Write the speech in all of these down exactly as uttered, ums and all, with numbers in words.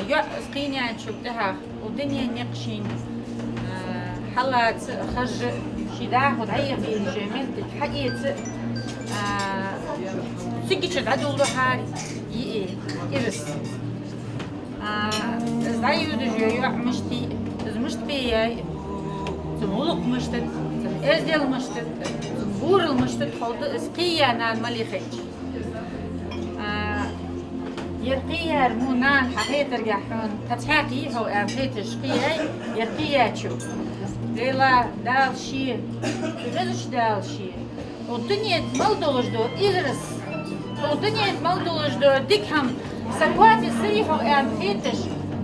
ЙоӀ из кхийнаьчул тӀехьагӀа, укх дунен никъ шийна, а, хьалаца а, хержа а, ший дӀахо дӀаэха безача моттиге хьаэца а, а, цигача дӀадоладу хьона йиӀий ирс. А, из дӀайодаш йола йоӀ мишта йий, из мишта бе яьй, цун гӀулакх мишта да, цун эздел мишта да, цун бурал мишта да ховргда из кхийя нана мел яхача. А, ер кхийяр мо нана хьа хетаргахьа хьона, тха цхьаькха йий хьо аьнна хеташ кхийяьй ер кхийяьчо. Лейла, Дала ше, везача Дала ше, укх дунен тӀа мел долаш дола ирс, укх дунен тӀа мел долаш дола дика хӀама са коа тӀа са йий хьо аьнна хеташ,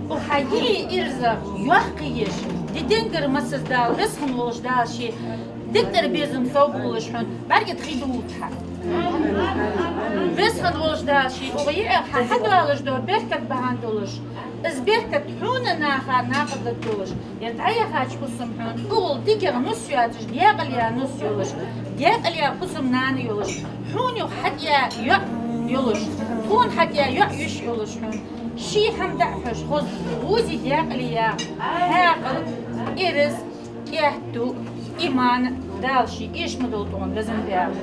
укх хьа йиӀий ирзах йоккха еш, ди денгара массаза Дала Веза хинна волча Дала ше дикадар безам совбувлаш хьона бӀарга тӀа хий дуллалда хьа. Веза хинна волча Дала ше укх йиӀех хьа хьадоалаш дола беркат бахьан долаш, из беркат хьона а наха а накъадаргдолаш, ер дӀаяхача фусам хьона угӀал дикагӀа нус йоацаш, декъала яь нус йолаш, декъала яь фусам-нана йолаш, хьона юха хьатӀаяь йоӀ йолаш, тхона хьатӀаяь йоӀ-йиша йолаш хьона, ший хӀама даа хьожаш хоза, вузий декъала яь хьаькъал, ирс, кӀаьду, иман Дала ше эша ма долда тхона, Веза Даьла.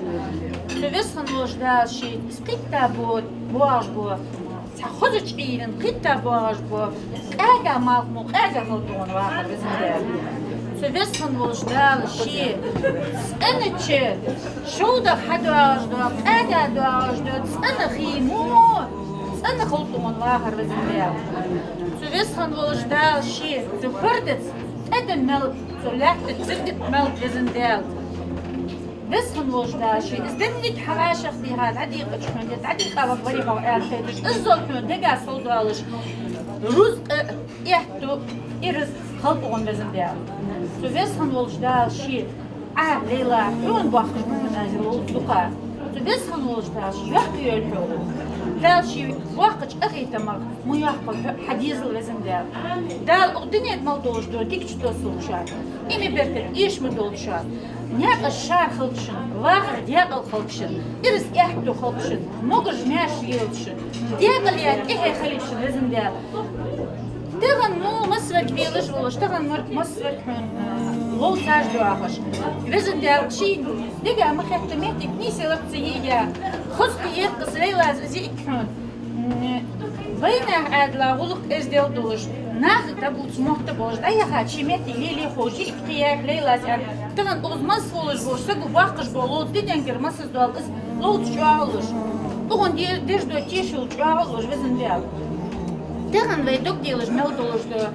Цу Веза хинна волча Дала ше из кхийтта бо-, боагӀаш бола, цхьа хозача Ӏуйранна кхийтта боагӀаш бола къаьга малхо къаьга хилда тхона, вахар Веза Даьла. Цу Веза хинна волча Дала ше цӀенача шовдах хьадоагӀаш дола, къаьга доагӀаш дола цӀена хий мо цӀена хилда тхона, вахар Веза Даьла. Цу Веза хинна волча Дала ше цу фардаца тӀадам мел, цу лаьттаца зирдат мел, Веза Даьла. Веза хинна волча Дала ше из денниг хьа вӀашагӀтеха дӀадийкъача хьона, дӀадийкъа ваха варий хьо аьнна хеташ, иззал хьона дега совдоалаш, рузкъа, аьттув, ирс хилда тхона, Веза Даьла. Цу Веза хинна волча Дала ше Ӏа, Лейла, хьона боахкаш ба хьона аз ер ловца дукха. Цу Веза хинна волча Дала ше йоккха йойла хьо. Дала ше боаккхача къахетамах ма йоаккхалба хьо хьа дезал, Веза Даьла. Дала укх дунен тӀа мел долаш дола дикача тоссалча, иман, беркат эша ма долда шоана, наькъаш шера хилда шун, вахар декъала хилда шун, ирс, аьттув хилда шун, могаш-маьрша лелда шун, декъала яь тӀехье хилийта шун, Веза Даьла. Тахан мо массаварг велаш волаш, тахан мо массаварг хьона, а, ловцаш доахаш, Веза Даьла, шийна дега ма хетта моттиг нийсъяларца йиӀиг яь, хоза кхийккхас Лейлас из йиӀиг хьона. М, вайнаьха Ӏаьдала гӀулакх, эздел долаш, нахага дӀабувца мотт болаш, дӀаяхача ший моттиг лелае ховш йиӀиг кхийккх Лейлас аьнна. Тахан укхаза мел волаш бола, саго боаккхаш бола ловца, ди денгара массаза дола из ловца чӀоагӀа луш, укхун де-, деш дола тешал чӀоагӀа луш, Веза Даьла. Тахан вай дог делаш мел долаш дола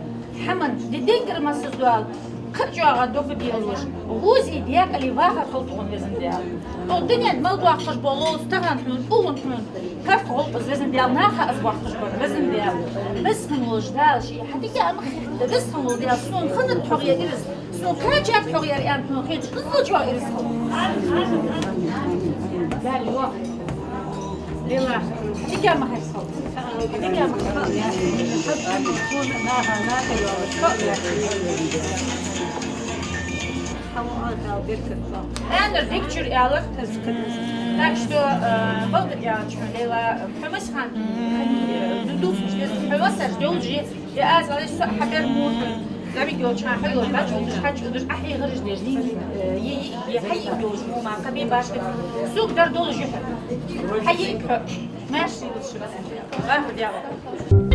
хӀама, ди денгара массаза дола, кхы а чӀоагӀа дог делаш, вузий декъала вахар хилда тхона, Веза Даьла. Укх дунен тӀа мел боаккхаш бола ловца тахан хьона, укхун хьона карт гӀулакх из, Веза Даьла, наха из боаккхаш бар, Веза Даьла. Веза хинна волча Дала ше хьа дега ма хетта, Веза хинна волча Дала, сона хиннад хьогӀ ер ирс, сона кхаьчад хьогӀ ер аьнна хьона хеташ, иззал чӀоагӀа ирс хилда. Даьла, йоах. Лейла, хьа дега ма хетта. Хьа дега ма хетта. Аьннар дика чура аьлар. Так что, э, балда аьлча, Лейла, хьо масхан, э, ду-, дувцаш деза, хьо васаш должи, е аз алис со хьабер мурда, замик йолча хьайо, бачудаш, хьачудаш, ахьи гӀарж деш, дин, э, е, е, е, хьай йолжи, ма, каби башка, суг дар должи, хьай хьо, маьш йолжи, вахар Даьла.